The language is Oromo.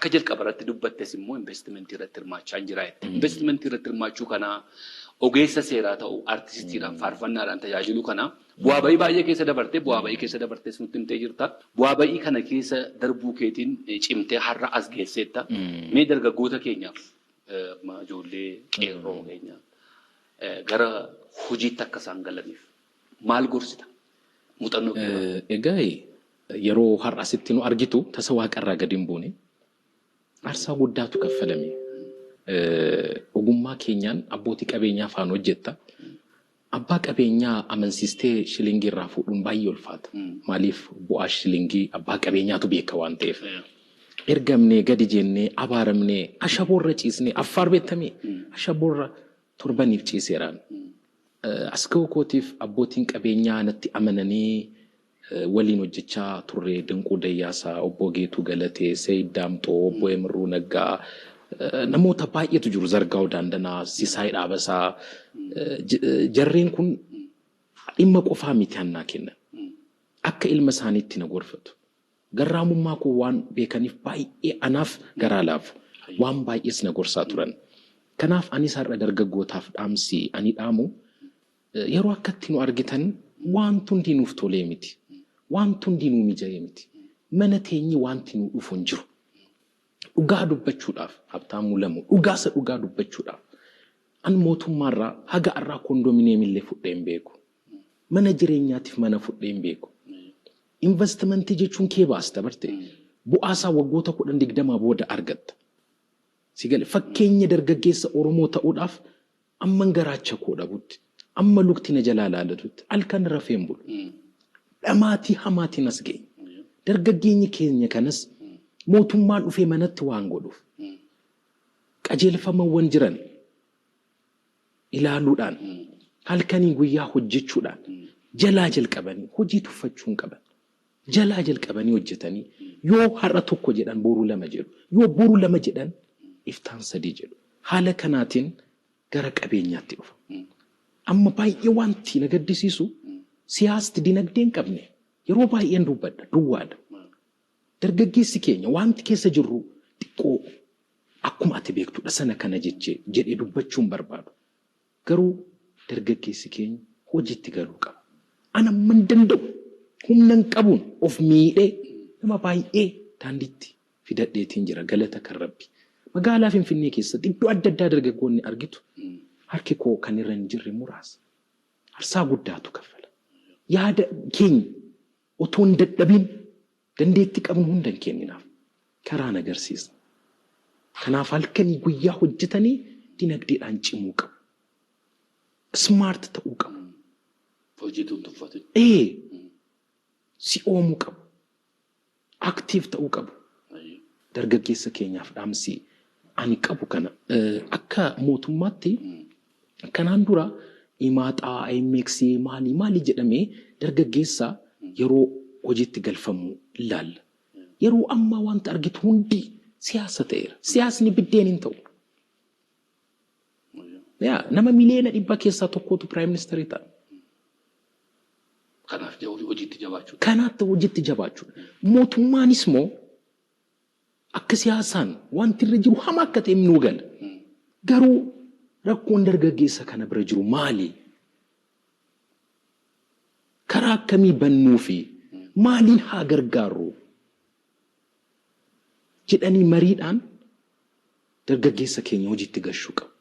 Akka jalqaba irratti dubbattes immoo investimentii irratti hirmaachaa hin jira jette. Investimentii irratti hirmaachuu kana, ogeessa seeraa ta'u, artistiidhaan, faarfannaadhaan tajaajiluu kana bu'aa ba'ii baay'ee keessa dabartee, bu'aa ba'ii keessa dabartees nutti himtee jirta. Bu'aa ba'ii kana keessa darbuu keetiin cimtee har'a as geesseetta. Mee dargaggoota keenyaaf, ijoollee qeerroo keenya gara hojiitti akka isaan galaniif maal gorsita? Muuxannoo kee. Egaa, yeroo har'a asitti nu argitu tasa waaqarraa gadi hin buune. Aarsaa guddaatu kaffalame. Ogummaa keenyaan abbootii qabeenyaa faana hojjetta. Abbaa qabeenyaa amansiistee shilingii irraa fuudhuun baay'ee ulfaata. Maaliif? Bu'aa shilingii abbaa qabeenyaatu beeka waan ta'eef. Ergamnee, gadi jennee, abaaramnee, ashaboorra ciisnee, Affaar beektamee, ashaboorra torbaniif ciiseeraan. As ga'uu kootiif abbootiin qabeenyaa natti amananii waliin hojjechaa turre, Dinquu Dayyaasaa, Obbo Geetuu Galatee, Seeyid Daamxoo, Obbo Emirruu Naggaa, namoota baay'eetu jiru. Zargaa'u Daandanaa, Sisaay Dhaabasaa. Jarreen kun dhimma qofaa miti hannaa kennan. Akka ilma isaaniitti na gorfatu. Garraamummaa koo waan beekaniif baay'ee anaaf garaa laafu. Waan baay'ees na gorsaa turan. Kanaaf anis har'a dargaggootaaf dhaamsi ani dhaamu, yeroo akkatti nu argitan wanti hundi nuuf tolee miti. Wanti hundi nuu mija'ee miti. Mana teenye wanti nuu dhufu hin jiru. Dhugaa dubbachuudhaaf, Habtaamuu Lamuu, dhugaasa dhugaa dubbachuudhaaf, an mootummaarraa haga har'aa kondominiyeemillee fudhee hin beeku. Mana jireenyaatiif mana fudhee hin beeku. Investimentii jechuun kee baasta barte. Bu'aasaa waggoota 10, 20 booda argatta. Si gale? Fakkeenya dargaggeessa Oromoo ta'uudhaaf amman garaacha koo dhabutti, amma lukti na jalaa laalatutti halkan rafee hin bulu. Dhamaatii hamaatiin as geenye. Dargaggeenyi keenya kanas mootummaan dhufee manatti waan godhuuf, qajeelfamawwan jiran ilaaluudhaan, halkanii guyyaa hojjechuudhaan, jalaa jalqabanii hojii tuffachuu hin qaban. Jalaa jalqabanii hojjetanii, yoo har'a tokko jedhan boru lama jedhu. Yoo boru lama jedhan iftaan sadii jedhu. Haala kanaatiin gara qabeenyaatti dhufa. Amma baay'ee wanti na gaddisiisu, siyaasti dinagdee hin qabne, yeroo baay'een dubbadha, duwwaadha. Dargaggeessi keenya wanti keessa jirru xiqqoo akkuma ati beektudha, sana kana jechee jedhee dubbachuu hin barbaadu. Garuu dargaggeessi keenya hojiitti galuu qaba. An amman danda'u humnan qabuun of miidhee nama baay'ee daandiitti fidadheetiin jira, galata kan Rabbi. Magaalaa Finfinnee keessatti iddoo adda addaa dargaggoonni argitu harki koo kan irra hin jirre muraasa. Aarsaa guddaatu kaffala. Yaada keenya otoo hin dadhabin dandeettii qabnu hunda hin kenninaaf. Karaan agarsiisna. Kanaaf halkanii guyyaa hojjetanii dinagdeedhaan cimuu qabu. Smart ta'uu qabu. Hojiitu hin tuffatin. Ee, si'oomuu qabu. Active ta'uu qabu. Dargaggeessa keenyaaf dhaamsi ani qabu kana. Akka mootummaatti kanaan dura imaaxaa, IMX, maali maali jedhamee dargaggeessa yeroo hojiitti galfamu ilaalla. Yeroo ammaa wanta argitu hundi siyaasa ta'eera. Siyaasni biddeen hin ta'u. Yaa, nama 100 miliyoona keessaa tokkotu prime ministerii ta'a. Kanaaf hojiitti jabaachuu. Kanaaf hojiitti jabaachuudha. Mootummaanis immoo akka siyaasaan wanti irra jiru hamaa akka ta'e nuu gala. Garuu rakkoon dargaggeessa kana bira jiru maali? Karaa akkamii bannuu fi maaliin haa gargaarru jedhanii mariidhaan dargaggeessa keenya hojiitti gashuu qabu.